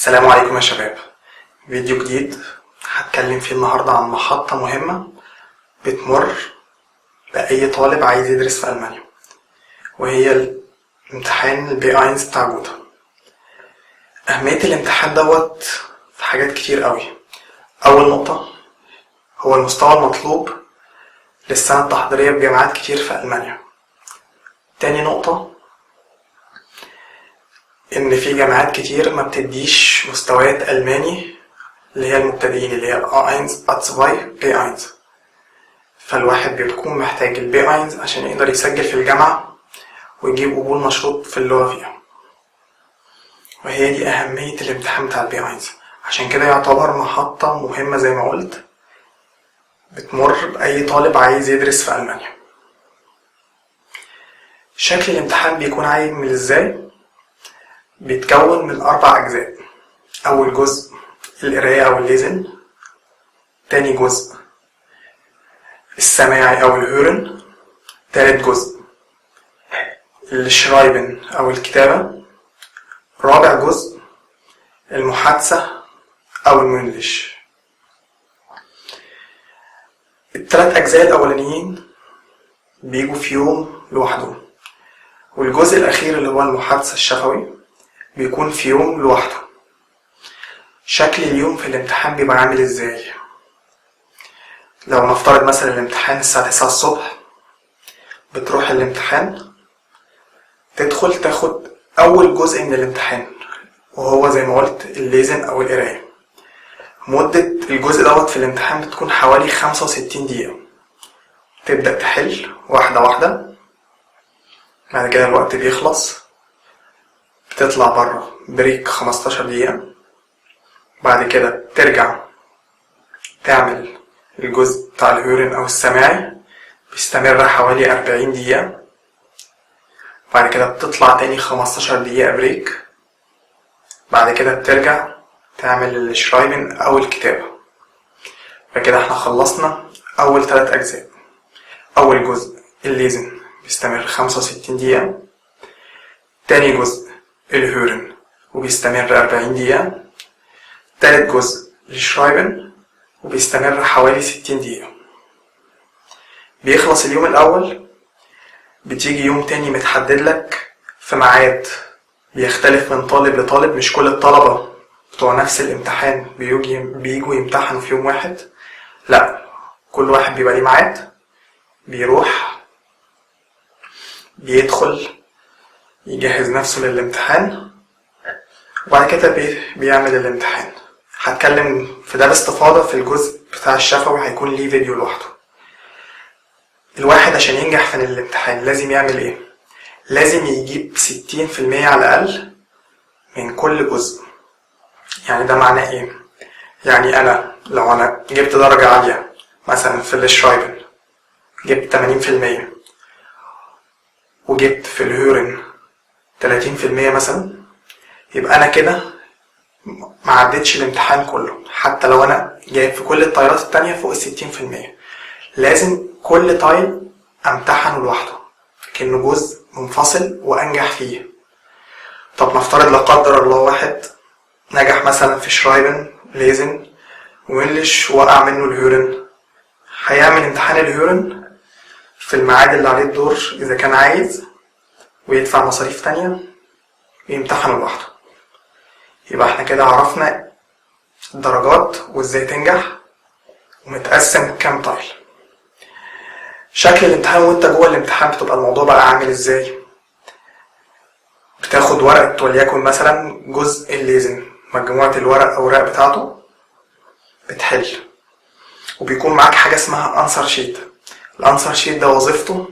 السلام عليكم يا شباب. فيديو جديد هتكلم فيه النهاردة عن محطة مهمة بتمر بأي طالب عايز يدرس في ألمانيا، وهي الامتحان ال B1 بتاع جوته. أهمية الامتحان دوت في حاجات كتير قوي. أول نقطة هو المستوى المطلوب للسنة التحضيرية بجامعات كتير في ألمانيا. تاني نقطة إن في جامعات كتير ما بتديش مستويات ألماني اللي هي المبتدئين، اللي هي A1 A2 B1، فالواحد بيكون محتاج ال B1 عشان يقدر يسجل في الجامعة ويجيب قبول مشروط في اللغة فيها، وهي دي أهمية الامتحان بتاع ال B1. عشان كده يعتبر محطة مهمة زي ما قلت بتمر بأي طالب عايز يدرس في ألمانيا. شكل الامتحان بيكون عامل ازاي؟ بيتكون من 4 أجزاء. أول جزء القراية أو ال Lesen، تاني جزء السماعي أو ال Hören، تالت جزء ال Schreiben أو الكتابة، رابع جزء المحادثة أو ال mündlich. التلات أجزاء الأولانيين بيجوا في يوم لوحدهم، والجزء الأخير اللي هو المحادثة الشفوي بيكون في يوم لوحده. شكل اليوم في الامتحان بيبقى عامل ازاي؟ لو نفترض مثلا الامتحان الساعة 9 الصبح، بتروح الامتحان، تدخل تاخد أول جزء من الامتحان وهو زي ما قلت ال Lesen أو القراية. مدة الجزء دوت في الامتحان بتكون حوالي 65 دقيقة. تبدأ تحل واحدة واحدة، بعد كده الوقت بيخلص، بتطلع بره break 15 دقيقة، بعد كده ترجع تعمل الجزء بتاع ال Hören أو السماعي، بيستمر حوالي 40 دقيقة. بعد كده بتطلع تاني 15 دقيقة break، بعد كده بترجع تعمل ال Schreiben أو الكتابة. فكده احنا خلصنا أول 3 أجزاء. أول جزء ال Lesen بيستمر 65 دقيقة، تاني جزء ال Hören وبيستمر 40 دقيقة، تالت جزء ال Schreiben وبيستمر حوالي 60 دقيقة. بيخلص اليوم الأول، بتيجي يوم تاني متحدد لك في ميعاد بيختلف من طالب لطالب، مش كل الطلبة بتوع نفس الامتحان بيجوا يمتحنوا في يوم واحد، لا، كل واحد بيبقى ليه ميعاد، بيروح بيدخل يجهز نفسه للامتحان وبعد كده بيعمل الامتحان. هتكلم في ده باستفاضة في الجزء بتاع الشفوي، هيكون ليه فيديو لوحده. الواحد عشان ينجح في الامتحان لازم يعمل ايه؟ لازم يجيب 60% على الأقل من كل جزء. يعني ده معناه ايه؟ يعني أنا لو أنا جبت درجة عالية مثلا في ال Schreiben جبت 80% وجبت في ال Hören 30% مثلا، يبقى أنا كده ما عدتش الامتحان كله، حتى لو أنا جايب في كل التايلات التانية فوق 60%. لازم كل Teil أمتحنه لوحده كأنه جزء منفصل وأنجح فيه. طب نفترض لا قدر الله واحد نجح مثلا في Schreiben، Lesen و mündlich، وقع منه ال Hören، هيعمل امتحان ال Hören في الميعاد اللي عليه الدور إذا كان عايز، ويدفع مصاريف تانية ويمتحنه لوحده. يبقى احنا كده عرفنا الدرجات وازاي تنجح ومتقسم كام Teil. شكل الامتحان وانت جوه الامتحان بتبقى الموضوع بقى عامل ازاي؟ بتاخد ورقة وليكن مثلا جزء ال Lesen، مجموعة الورق أوراق بتاعته، بتحل وبيكون معاك حاجة اسمها answer sheet. ال answer sheet ده وظيفته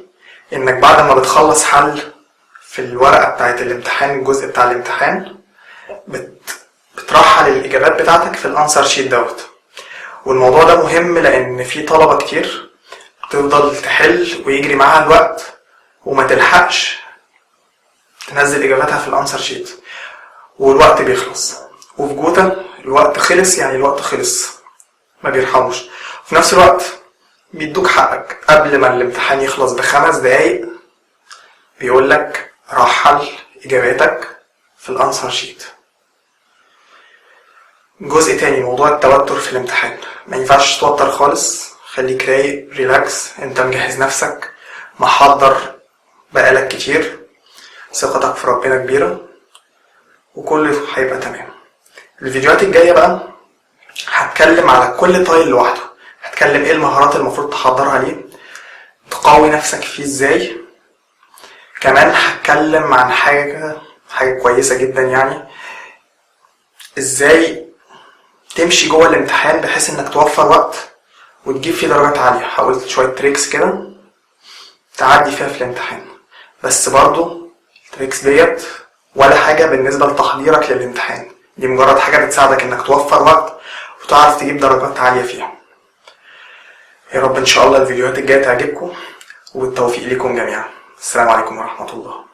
انك بعد ما بتخلص حل في الورقة بتاعت الامتحان، الجزء بتاع الامتحان، بترحل الإجابات بتاعتك في ال answer sheet دوت. والموضوع ده مهم لأن في طلبة كتير تفضل تحل ويجري معاها الوقت وما تلحقش تنزل إجاباتها في ال answer sheet والوقت بيخلص. وفي جوتا الوقت خلص، يعني الوقت خلص، ما بيرحموش. في نفس الوقت بيدوك حقك قبل ما الامتحان يخلص ب5 دقايق، بيقولك رحل إجاباتك في ال answer sheet. جزء تاني، موضوع التوتر في الامتحان. ما ينفعش تتوتر خالص، خليك رايق relax، انت مجهز نفسك، محضر بقالك كتير، ثقتك في ربنا كبيرة، وكله هيبقى تمام. الفيديوهات الجاية بقى هتكلم على كل tile لوحده، هتكلم ايه المهارات المفروض تحضرها ليه، تقوي نفسك فيه ازاي. كمان هتكلم عن حاجة كويسة جدا، يعني ازاي تمشي جوه الامتحان بحيث انك توفر وقت وتجيب فيه درجات عالية. هقول شوية tricks كده تعدي فيها في الامتحان، بس برضو ال tricks ديت ولا حاجة بالنسبة لتحضيرك للامتحان، دي مجرد حاجة بتساعدك انك توفر وقت وتعرف تجيب درجات عالية فيها. يا رب ان شاء الله الفيديوهات الجاية تعجبكم، والتوفيق لكم جميعا. السلام عليكم ورحمة الله.